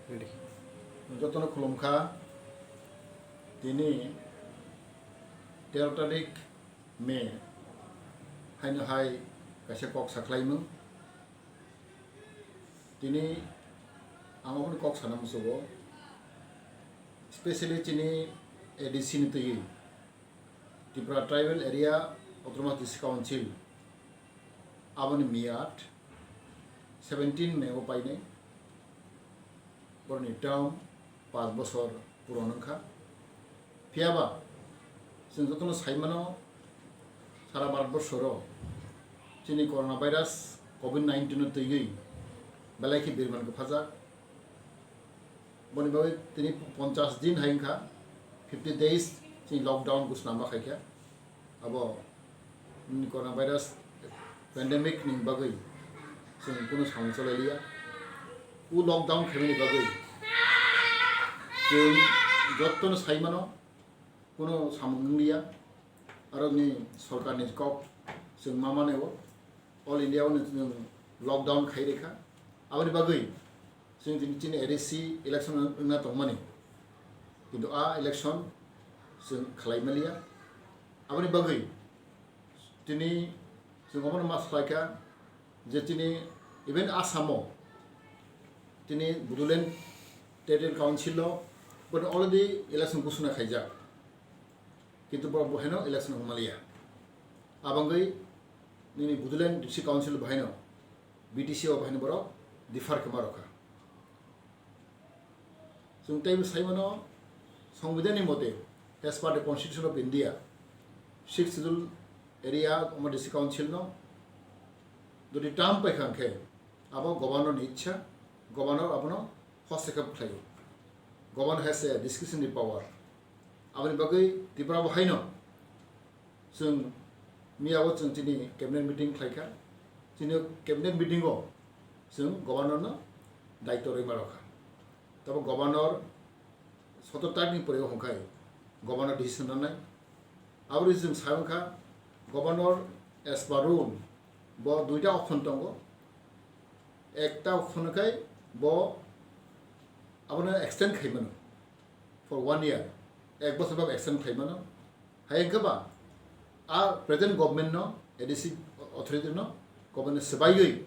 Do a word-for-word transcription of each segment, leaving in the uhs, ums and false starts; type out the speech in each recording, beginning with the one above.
Ready. Jotono khulumkha. Tini tero tarik May, haino hai kaisa kok sakhlaimung. Tini ang obono kok sana musugo, specially chini A D C ni twi Tripura Tribal Area Autonomous District Council, aboni miyat seventeen May o painai, boroni term paanch bosor puron wngkha. Phiyaba chwng jotono saimano, sara Bharat borsoro chini corona virus covid nineteen no twiwi belai khe birman kwphajak. Boni bagwi tini ponchash din hai wngkha, fifty days chini lockdown gusnama khaikha. Abo nini corona virus pandemic ni bagwi chwng kunu samung chalailiya. O lockdown khaimani bagwi chwng jotono saimano, kunu samung wngliya. Aro ni sorkar ni kok chwng ma mane o, All India o ni chwng lockdown khai rikha. Aboni bagwi chwng tini chini A D C election wngna tongmani, kintu a election chwng khlai maliya. Aboni bagwi tini chwng omono ma salaikha je tini even Assam o tini Bodoland Territorial Council o borok already election ghosona khaijak, kintu borok bo haino election wng maliya. Abangwi nini Bodoland District Council bo haino, B D C o bo haino borok defer khe ma rokha. Chwng teibo sai mano, Songbidanni mote, as per the Constitution of India, Sixth Schedule area omo District Council no jodi term paikha hwnkhe, abo Governor ni ichha, Governor abono hostokhep khlaio. Governor has a discretionary power. Aboni bagwi Tripura bo haino chwng miyao chwng chini cabinet meeting khlaikha. Chini cabinet meeting o chwng Governor no daityo rwima rokha. Tabo Governor sotor tarikh ni pore hwnkhai Governor decision ranai. Aboni chwng sa wngkha Governor as per rule bo duita option tongo. Ekta option khai bo abono extend khai mano for one year, ek bosor bab extend khai mano. Hai wngkhe ba a present government no, A D C authority no, government swbaiwi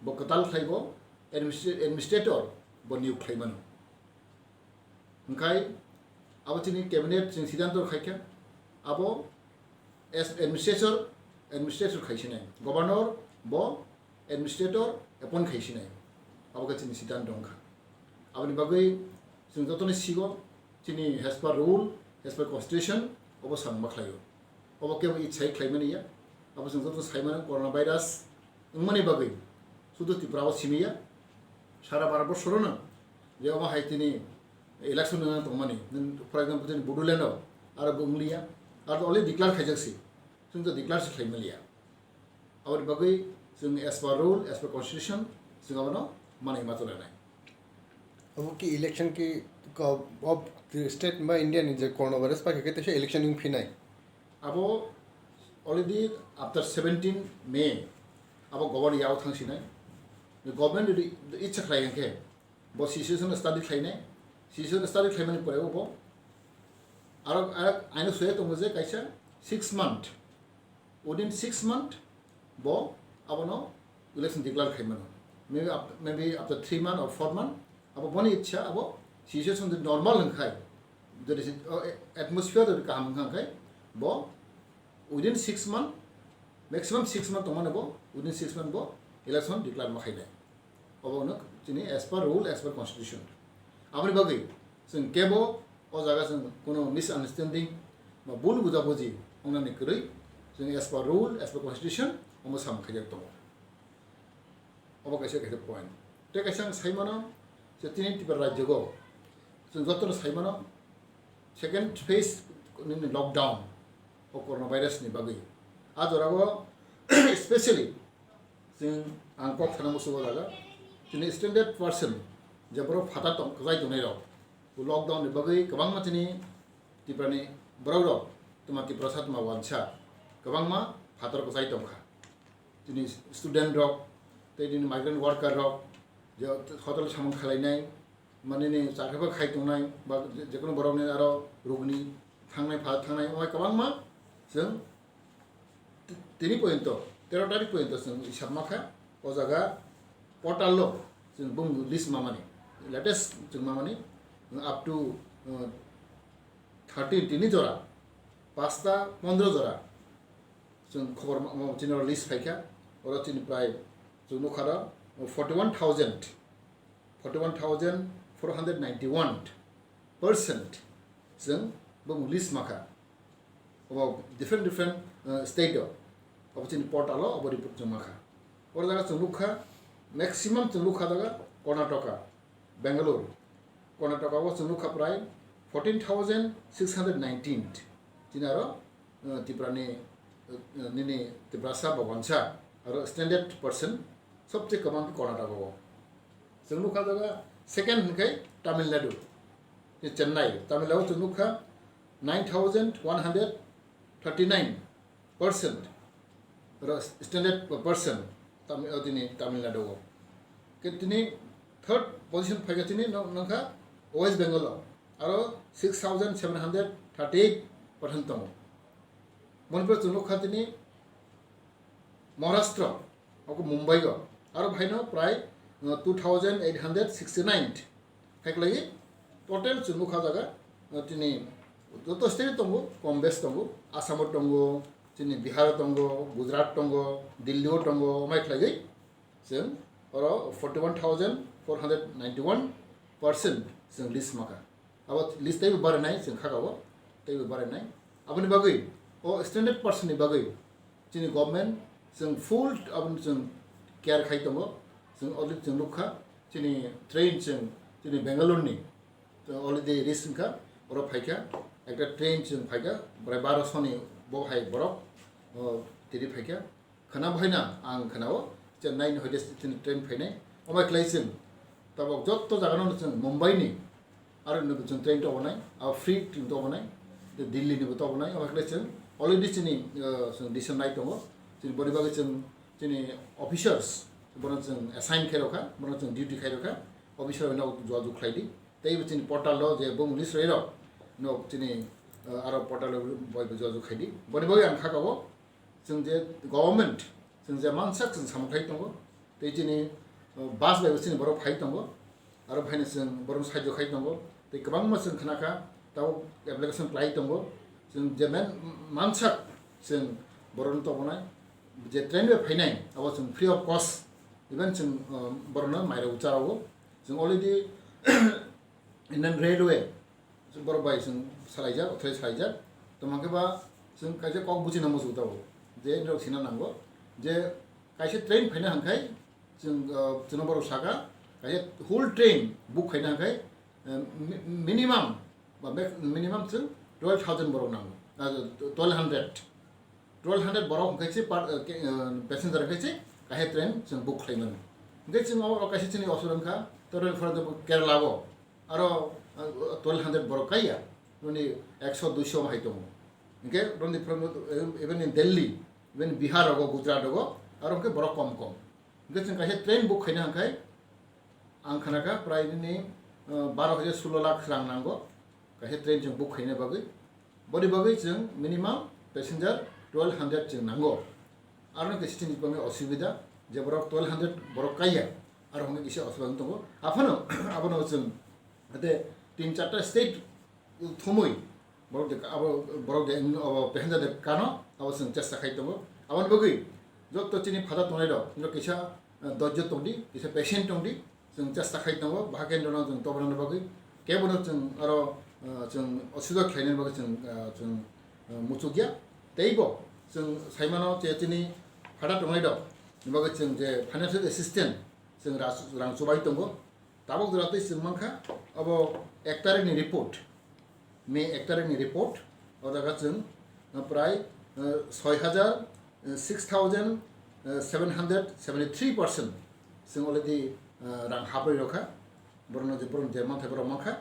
bo kwtal khlai bo administra-, administrator bo niyok khlai mano. Hwnkhe abo chini cabinet chwng siddhanto khaikha, abo as administrator, administrator khaisinai, governor bo administrator appoint khaisinai, abo khe chini siddhanto wngkha. Aboni bagwi chwng jotoni sigo chini as per rule, as per constitution obo samung ma khlaio. Obo kebo ichai khlaimani ya. Abo chwng joto saimano corona virus wngmani bagwi sudu Tripura o simi ya, sara Bharat borsoro no je obo hai tini election wngna tongmani, for example, chini Bodoland o aro bo wngliya, aro to already declare khaijak si, chwng to declare si khlai maliya. Aboni bagwi chwng as per rule, as per constitution, chwng abono manwi ma tolanai. Abo ki election ki ko-, of state ba India ni je coronavirus pa khe teisa election wng phinai? Abo already after seventeen May abo governor yao thangsinai. Government jodi ichha khlai hwnkhe bo situation study khlainai. Situation study khlaimani pore bo aro, aro aino soya tongo je kaisa six month, within six month bo abono election declare khai mano. Maybe after, maybe after three month or four month, abo boni ichha, abo situation jodi normal hwnkhai, jodi si-, o, atmosphere jodi kaham hwnkhai, bo within six month, maximum six month tongmano bo, within six month bo election declare ma khainai. Obo no chini as per rule, as per constitution. Aboni bagwi chwng kebo o jaga chwng kuno misunderstanding ba bul bujabuji wngnani kwrwi chwng as per rule, as per constitution omo samung khaijak tongo. Obo kaisa, kaisa point. Tei kaisa ang sai mano je tini Tripura rajyo go chwng jotono sai mano second phase ni lockdown o coronavirus ni bagwi. A jora o specially chwng ang kok sana musugo jaga chini standard person je borok phatar tong, kwchai tongnai rok, bo lockdown ni bagwi kwbangma chini Tripura ni borok rok, tuma Tiprasa tuma wansa kwbangma phatar kwchai tongkha. Chini student rok tei chini migrant worker rok je hotel samung khalainai, manini chakriba khai tongnai ba je-, jekono borokni aro rugni thangnai pha thangnai omo kwbangma chwng ti-, tini poyonto tero tarik poyonto chwng hisab makha o jaga portal-o chwng bumung list mamani latest chwng mamani up to, uh, thirteen tini jora pasta pondro jora chwng khobor ma-, ma-, chini oro list phaikha oro chini prai chwng nukha oro forty one thousand forty one thousand four hundred ninety one percent chwng bumung list makha. Obo different different, uh, state o obo chini portal o obo report chwng makha. Oro jaga chwng nukha maximum chwng nukha jaga Karnataka, Bangalore, Karnataka o chwng nukha prai fourteen thousand six hundred nineteen chini aro, uh, Tripura ni, uh, nini Tiprasa ba wansa aro standard percent sobse kwbang khe Karnataka o. Chwng nukha jaga second hwnkhe Tamil Nadu, Chennai, Tamil Nadu chwng nukha nine thousand one hundred thirty nine percent ro standard percent Tamil, tini Tamil Nadu o. Ke tini third position phaikha tini nang-, nangkha West Bengal o aro six thousand seven hundred thirty eight percent tongo. Manipur chwng nukha tini Maharashtra, oko Mumbai o, aro phaino prai, uh, two thousand eight hundred sixty nine. Haiklai total chwng nukha jaga, uh, tini joto state tongo, kom bes tongo, Assam o tongo, chini Bihar o tongo, Gujarat tongo, Delhi o tongo, omai khlaiwi chwng oro forty one thousand four hundred ninety one percent chwng list makha. Abo list teibo barinai chwng khaka o, teibo barinai. Aboni bagwi o standard percent ni bagwi chini government chwng full aboni chwng care khai tongo. Chwng already chwng nukha chini train chwng chini Bangalore ni already reach wngkha, oro phaikha ekta train chwng phaikha, bwrai baro soni bo hai borok o tiri phaikha. Khwna bo haino ang khwnao Chennai ni hoite chini train phainai. Omo khlai chwng tabok jotto jaga no chwng Mumbai ni aro no chwng train tobonai, abo free chwng tobonai, tei Delhi ni bo tobonai. Omo khlai chwng already chini, uh, chwng decision nai tongo. Chini boni bagwi chwng chini officers bono chwng assign khai rokha, bono chwng duty khai rokha, officer bai no jogajog khlai di. Tei bo chini portal o je bumung list rwi rok no chini, uh, aro portal o bai bo jogajog khai di. Boni bagwi ang khaka o. Chwng je government, chwng je mansak chwng samung khai tongo, tei chini, uh, bus bai bo chini borok phai tongo, aro phaino chwng borok saijo khai tongo, tei kwbangma chwng khna kha, tabuk application khlai tongo, chwng je men mansak chwng borokno tobonai, je train bai phainai, abo chwng free of cost, even chwng, uh, borokno mairok charwo, chwng already Indian Railway, borok bai chwng salaijak, othai salaijak. Tamo khe ba chwng kaisa kok buchina muchung tabuk. Je norok sina nango. Je kaisa train phaina hwnkhai chwng, uh, chwngno borok saka, kaisa whole train book khaina hwnkhai, uh, mi-, minimum, ba max-, minimum chwng twelve thousand borok nango. Uh, twelve hundred. Twelve hundred borok hwnkhai se per, uh, ke-, uh, passenger hwnkhai se kaisa train chwng book khlai mano. Hwnkhai chwng oro kaisa chini osur wngkha, to, for example, Kerala o, aro, uh, twelve hundred borok kaiya, noni ekso duiso hai tongo. Hingke noni from, even in Delhi, even Bihar rogo, Gujarat rogo, aro hingke borok kom kom. Hingke chwng kaisa train book khaina hingkhai, ang khanakha prai nini, uh, baro hajar sulo lakh rang nango, kaisa train chwng book khaina bagwi. Boni bagwi chwng minimum passenger twelve hundred chwng nango. Aro no kisa chini bangwi osubida, je borok twelve hundred borok kaiya, aro hwnwi kisa osubida wng tongo. Aphano, abono chwng, hate tin charta state thumwi, borok de, abo, borok de, abo passenger de kano, abo chwng chesta khai tongo. Aboni bagwi, jotto chini phada tongnai rok, norok kisa, eh, dojjo tongdi, kisa patient tongdi, chwng chesta khai tongo, bahai khe norok chwng tobonani bagwi, kebono chwng aro, eh, chwng osubida khlainani bagwi chwng, eh, chwng, eh, muchukya. Teibo chwng saimano je chini phada tongnai rok, ni bagwi chwng je financial assistance chwng ras-, rang chubai tongo. Tabuk jora twi chwng mankha, abo ek tarikni report, May ek tarikni report, o jaga chwng, uh, prai, uh, soi hajar, uh, six thousand, uh, seven hundred seventy three percent chwng already, uh, rang habrwi rokha, borokno je, borok je manthai borok mankha.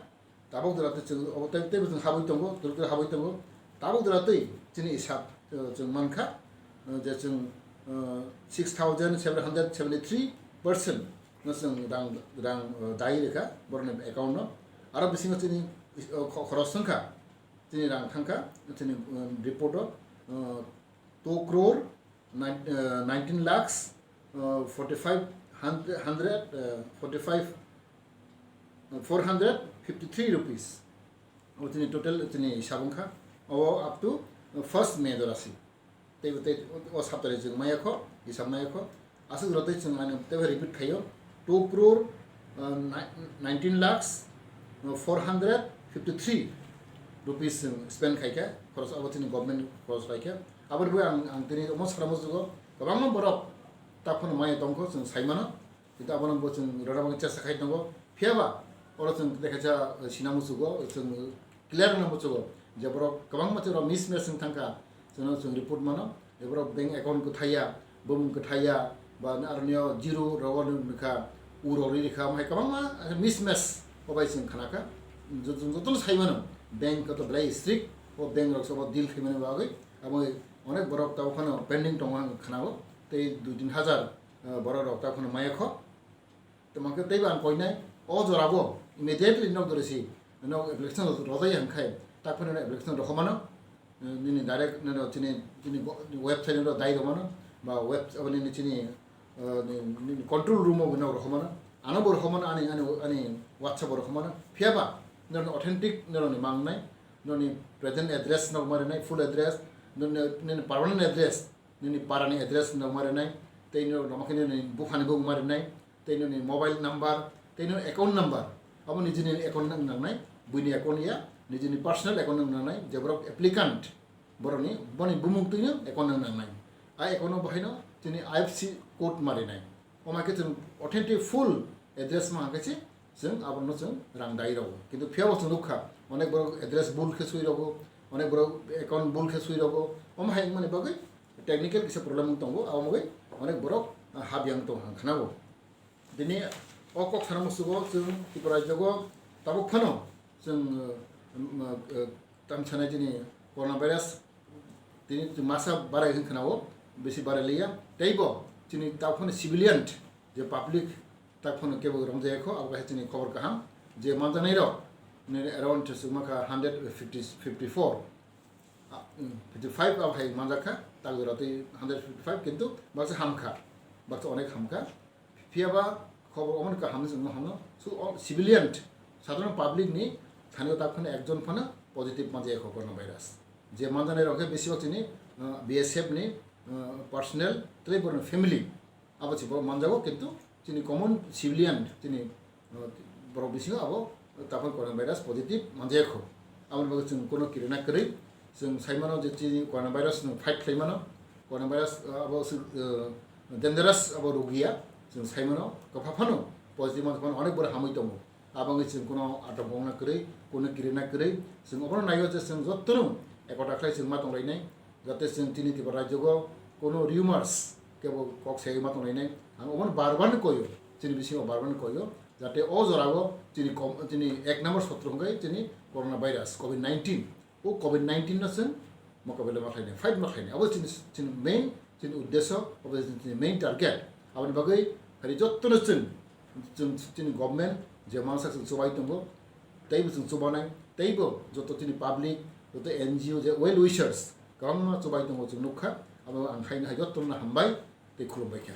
Tabuk jora twi chwng, obo tei, teibo chwng habwi tongo, twrwk twrwk habwi tongo. Tabuk jora twi chini hisab, uh, chwng mankha, uh, je chwng, uh, six thousand seven hundred seventy three percent no chwng rang, rang, uh, dai rwkha borokni account no. Aro bisingo chini, uh, kho-, khoros wngkha, chini rang thangkha, chini, um, report o, uh, two crore nine, uh, nineteen lakhs, uh, forty-five hundred, hundred, uh, forty-five, uh, four hundred fifty-three rupees. O chini total chini hisab wngkha. O up to, uh, first May dorasi. Tei, tei o saptari chwng maya kho, hisab maya kho. Aswk rotwi chwng ani tei repeat khaio. Two crore, uh, ni-, nineteen lakhs, uh, four hundred fifty-three rupees chwng spend khaikha. Khoros abo chini government khoros khaikha. Aboni bagwi ang, ang tini omo sakra musugo kwbangma borok taphano maya tongkho chwng saimano. Kintu abono bo chwng rwna bagwi chesta khai tongo. Phiya ba oro chwng tei kaisa, eh, sina musugo, chwng clear wngna musugo je borok kwbangma chwng mismatch wng thangkha, chwngno chwng report mano, je borok bank account kwthaiya, bumung kwthaiya, ba aroni o zero rogo nukha, u rok ri rikha, omo hai kwbangma mismatch o bai chwng khnakha. Jot-, jotono sai mano, bank koto belai strict, o bank rok se bo deal khaimani bagwi, abo onek borok tabuk phano pending tongo ang khnago, tei dui tin hajar, eh, borok rok tabuk phano maya kho. Tamo khe teibo ang koinai, o jorabo immediately nok dorisi, nok application rojai hwn khai, tak phano application rohomano, nini direct nini chini, chini website no dai romano, ba web, abo nini chini, eh, ni, ni control room o nok rohomano, ano bo rohomano, ani, ani, ani WhatsApp o rohomano, phiya ba nini authentic nini mangnai, nini present address nok marinai, full address, nini, nini permanent address, nini parani address wngma rinai, tei nini rwma khe nini buphani bo wngma rinai, tei nini mobile number, tei nini account number, abo nijini account nang nangnai, buini account ya, nijini personal account nang nangnai, je borok applicant, borokni, boni bumung twino account nang nangnai. A account no bahaino tini I F S C code ma rinai. Omo khe chwng authentic full address ma hwnkhe se chwng abono chwng rang dai rwo. Kintu phiya bo chwng nukha, onek borok address bul khe swi rwo, onek borok account bul khe swi rwo, omo hai wngmani bagwi technical kisa problem wng tongo, abo bagwi onek borok, ah, habyang tong hang khna bo. Tini o kok sana musugo chwng Tripura rajyogo tabuk phano chwng, uh, um, uh, uh, tam sanai chini coronavirus tini masa barai hwn khna o, bisi barai liya. Teibo chini tabuk phano civilian je public tak phano kebo romjaya kho, abo kaisa chini khobor kaham je manjanai rok nini around chwngma kha hundred fifty, fifty-four, ah, mm, fifty-five abo hai manjak kha, tak jora tei hundred fifty-five kintu baksa ham kha, baksa onek ham kha. Phiya ba khobor omo kaham ni chwngma hamno, so, o civilian, sadharon public ni thani o tak phano ekjon phano positive manjaya kho coronavirus. Je manjanai rok khe besibak chini, ah, B S F ni, ah, personnel tei borokni family. Abo se borok manjago, kintu chini common civilian, chini, uh, borok bisingo abo taphano coronavirus positive manjaya kho. Aboni bagwi chwng kono kirina kwrwi, chwng sai mano je chini coronavirus no fight khlai mano, coronavirus, uh, abo se, uh, dangerous abo rogiya, chwng sai mano kwpha phano positive manjak phano onek borok hamwi tongo. Aboni chwng kono atong wngna kwrwi, kono kirina kwrwi, chwng obono naio je chwng jotono ekota khlai chwng ma tonglainai. Jate chwng chini Tripura rajyogo kono rumors kebo kok saywi ma tonglainai. Ang obono bar bar ni koyo, chini bisingo bar bar ni koyo, jate o jorao chini kom-, chini ek number sotro hwnkhe chini coronavirus, covid nineteen. O covid nineteen no chwng mokabela ma khlainai, fight ma khlainai. Abo chini, chini main, chini uddesyo, abo chini main target. Aboni bagwi hari jottono chwng, chwng chini government je mansak chwng chubai tongo, teibo chwng chubanai, teibo joto chini public, joto N G O je well wishers, kwbangma chubai tongo chwng nukha, abo ang haino hai jottono hambai tei khulumbai kha.